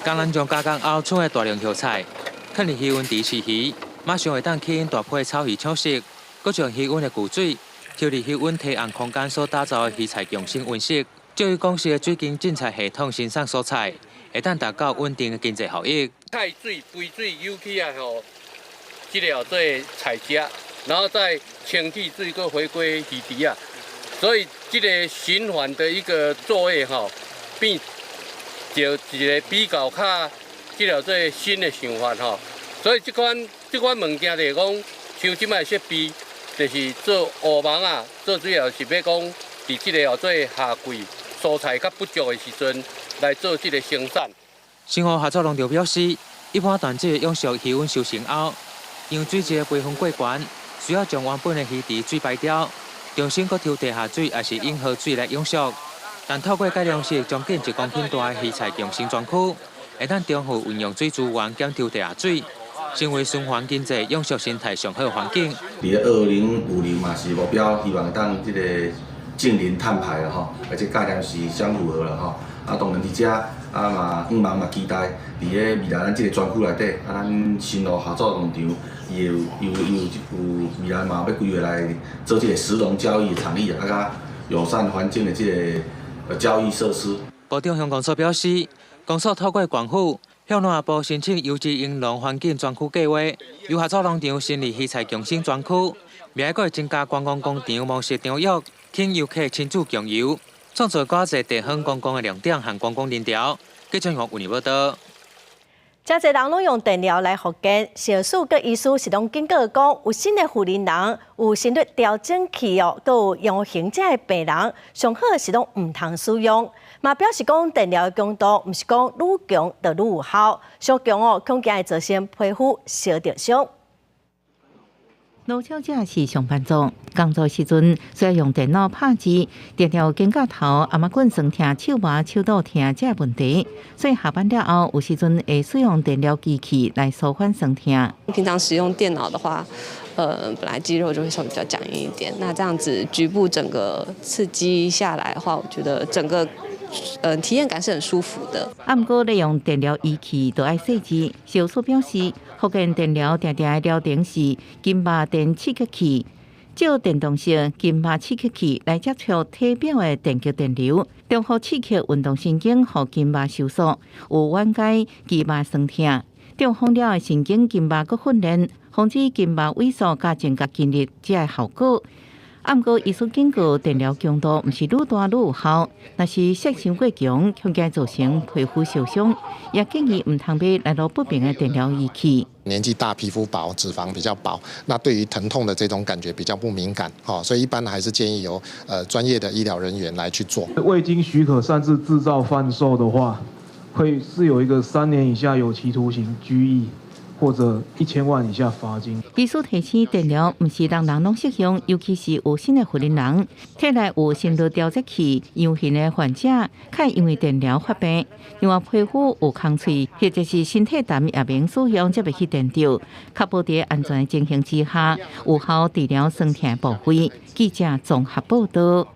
工人將加工後出的大量葉菜，囥佇魚塭池飼魚，馬上會當吸引大批草魚搶食。閣將魚塭的舊水投入魚塭堤岸空間所打造的魚菜共生溫室，借由公司的水耕種菜系統生產蔬菜，會當達到穩定的經濟效益。菜水、肥水游起來吼，這个叫做菜汁，然後再清氣水閣回歸魚池啊，所以這个循環的一個作業吼，變就一個比較較這个做新的想法吼。所以這款物件就是講，像這擺設備。就是做烏網仔，做主要是欲講，佇這个叫做夏季蔬菜較不足的時陣來做這个生產。新湖合作農場表示，一般斷指的養殖魚塭收成後，因為水質的排分過懸，需要將原本的魚池水排掉，重新閣抽地下水，抑是引河水來養殖。但透過改良式，將近1公頃大的魚菜共生專區，會當重複運用水資源，減抽地下水，成為循環經濟養殖生態上好環境。佇2050嘛是目標，希望當這個淨零碳排啦吼，而且概念是相符合啦吼。啊，當然佇遮啊嘛，向望嘛期待佇咧未來咱這个專區內底，啊，咱新蘆合作農場伊會有有有有未來嘛欲規劃來做這个食農教育的場域啊，佮友善環境的這个教育設施。部長鄉公所表示，公所透過縣府向農業部申請優質漁農環境專區計劃，由合作農場成立魚菜共生專區，未來閣會增加觀光工場模式場域，請遊客親子共遊，創造較濟地方觀光的亮點和觀光人潮。記者王雲報道。誠濟人攏用電療來復健，小蘇佮醫師是攏警告講，有心的婦人人，有心率調整器哦，閣有陽型這的病人，上好是攏毋通使用。嘛表示講，電療的強度毋是講愈強就愈有效，傷強哦，恐驚會造成皮膚燒著傷。盧小姐是上班族，工作時陣需要用電腦拍字，定定有肩胛頭、頷頸酸痛、手麻、手肚疼這個問題，所以下班了後有時陣會使用電療機器來舒緩酸痛。平常使用電腦的話，本來肌肉就會稍微比較僵硬一點，那這樣子局部整個刺激下來的話，我覺得整個體驗感是很舒服的。啊，毋過利用電療儀器都愛細緻。小蘇表示，復健電療定定的療程是筋膜電刺激器，藉電動式筋膜刺激器來接觸體表的電極電流，中和刺激運動神經，予筋膜收縮，有緩解肌肉酸痛。中風了的神經筋膜閣訓練，防止筋膜萎縮，佮增加筋力，這个效果。啊，毋過醫師警告，電療強度毋是愈大愈有效，若是設傷過強，恐驚造成皮膚受傷，也建議毋通買來路不明的電療儀器。年紀大，皮膚薄，脂肪比較薄，那對於疼痛的這種感覺比較不敏感，所以一般還是建議由專業的醫療人員來去做。未經許可擅自製造販售的話，會是有一個3年以下有期徒刑、拘役，或者1000萬以下罰金。醫師提醒，電療毋是人人攏適用，尤其是有身的婦人，體內有心率調節器陽性的患者，較會因為電療發病。另外，皮膚有空喙或者是身體癌也免使用，才袂去電著，確保佇安全的情形之下，有效治療酸痛的部位。記者綜合報道。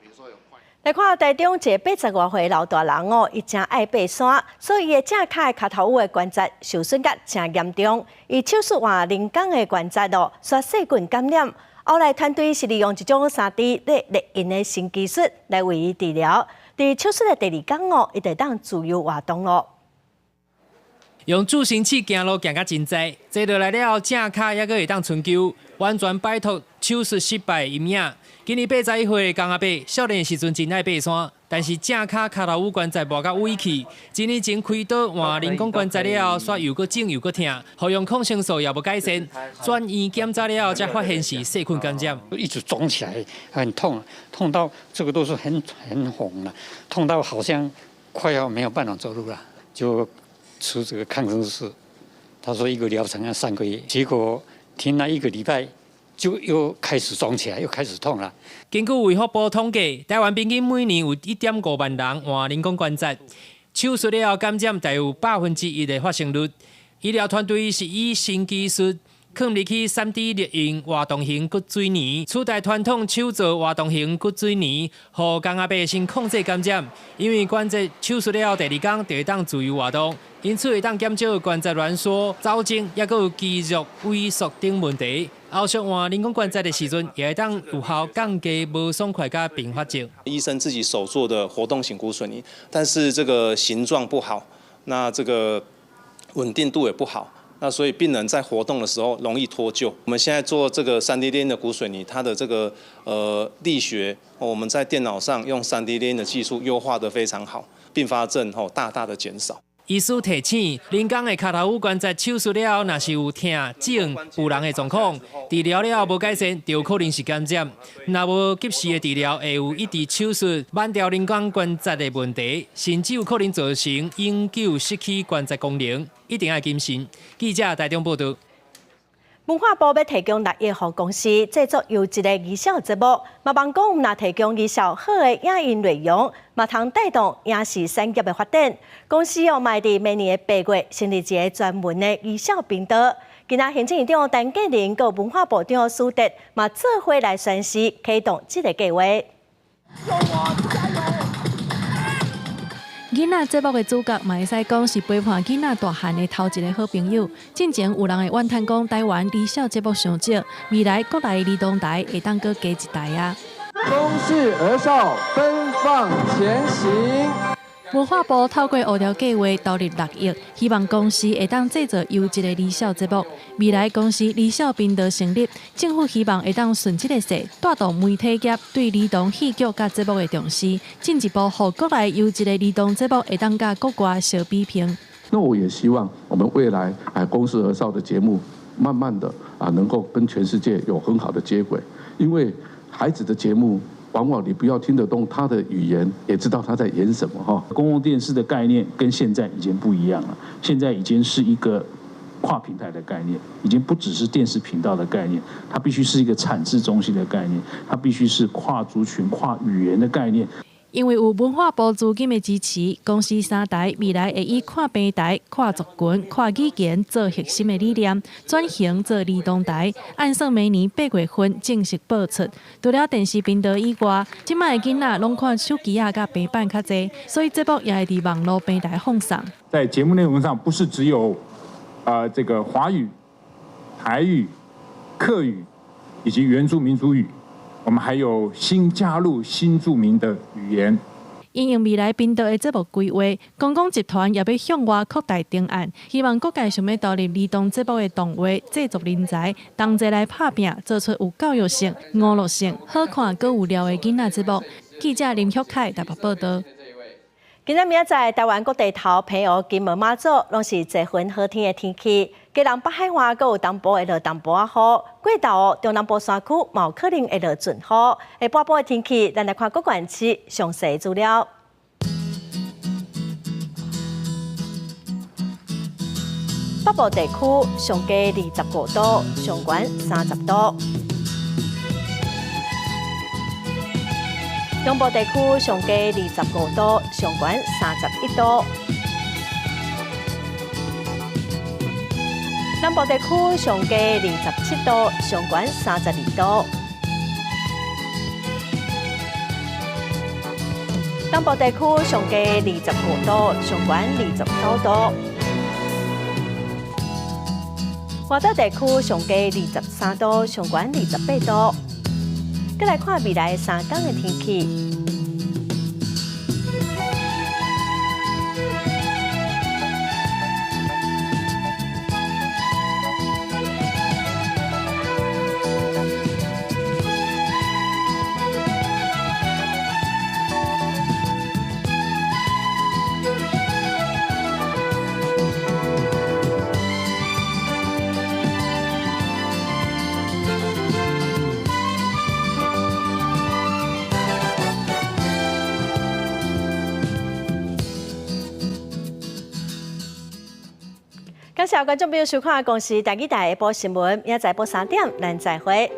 來看台中一个80外歲老大人哦，伊誠愛爬山，所以伊的正跤的跤頭趺的關節受損甲誠嚴重。伊手術換人工的關節哦，煞細菌感染。後來團隊是利用一種3D 列印的新技術來為伊治療。佇手術的第二工哦，伊就當自由活動囉。用助行器行路行甲真濟，坐落來了後正跤猶閣會當伸虯，完全擺脫手術失敗的陰影。今年81歲的江阿伯，少年時陣真愛爬山，但是正跤跤頭趺關節磨甲萎去，一年前開刀換人工關節了後，煞又閣腫又閣疼，服用抗生素也無改善，轉院檢查了後才發現是細菌感染。一直腫起來，很痛，痛到這個都是很紅了，痛到好像快要沒有辦法走路了，就吃這個抗生素。他說一個療程要3個月，結果停了一個禮拜，就又開始腫起來，又開始痛了。根據衛福部統計，台灣平均每年有1.5萬人換人工關節，手術了後感染大約有1%的發生率。醫療團隊是以新技術囥入去3D 列印活動型骨水泥，取代傳統手做活動型骨水泥，予江阿伯先控制感染。因為關節手術了後第二工就會當自由活動，因此會當減少關節攣縮、走精，抑閣有肌肉萎縮等問題。後續換人工關節的時陣，也會當有效降低無爽快佮併發症。醫生自己手做的活動型骨水泥，但是這個形狀不好，那這個穩定度也不好，那所以病人在活動的時候容易脫臼。我們現在做這個3D 列印的骨水泥，它的這個力學，我們在電腦上用3D 列印的技術優化得非常好，併發症吼大大的減少。醫師提醒，人工的跤頭趺關節手術了後，若是有疼、腫、浮膿的狀況，治療了後無改善，就可能是感染。若無及時的治療，會有一直手術挽掉人工關節的問題，甚至有可能造成永久失去關節功能，一定愛謹慎。記者台中報道。文化部欲提供6億予公視製作優質的兒少節目，嘛望講若提供兒少好的影音內容，嘛通帶動影視產業的發展。公視哦，嘛會佇明年的8月成立一个專門的兒少頻道。今仔行政院長陳建仁佮文化部長蘇德嘛做伙來宣示啟動這个計畫。囡仔節目的主角嘛會使講是陪伴囡仔大漢的頭一个好朋友。進前有人會怨嘆講台灣兒少節目傷少，未來國內兒童台會當閣加一台啊。公視兒少奔放前行。文化部透過烏條計劃投入6億，希望公視會當製作優質的兒少節目。未來公視兒少頻道成立，政府希望會當順這个勢，帶動媒體業對兒童戲劇佮節目的重視，進一步予國內優質的兒童節目會當佮國外相比拼。那我也希望我們未來公視兒少的節目，慢慢的能夠跟全世界有很好的接軌，因為孩子的節目。往往你不要聽得懂他的語言，也知道他在演什麼哈。公共電視的概念跟現在已經不一樣了，現在已經是一個跨平台的概念，已經不只是電視頻道的概念，它必須是一個產製中心的概念，它必須是跨族群、跨語言的概念。因為有文化部資金的支持，公視三台未來會以跨平台、跨族群、跨語言做核心的理念，轉型做兒童台。按算明年8月份正式播出。除了電視頻道以外，這擺的囡仔攏看手機仔佮平板較濟，所以節目也會佇網路平台放送。在節目內容上，不是只有這個華語、台語、客語以及原住民族語。我們還有新加入新住民的語言。因應未來頻道的節目規劃，公共集團也欲向外擴大提案，希望各界想欲投入兒童節目的動畫製作人才，同齊來拍拚，做出有教育性、娛樂性、好看閣有料的囡仔節目。記者林旭凱台北報道。今仔明仔載，台灣各地頭、澎湖、金門、馬祖，攏是多雲好天的天氣。基隆北海岸閣有東部會落淡薄仔雨，過晝中南部山區嘛有可能會落陣雨。下半晡的天氣，咱來看各縣市詳細資料。北部地區上低25度，上懸30度。中部地區上低25度，上懸31度。南部地區上低27度，上懸32度。東部地區上低25度，上懸29度。外島地區上低23度，上懸28度。閣來看未來3天的天氣。感謝觀眾朋友收看《公視台語台》下晡新聞，明仔載晡3點，咱再會。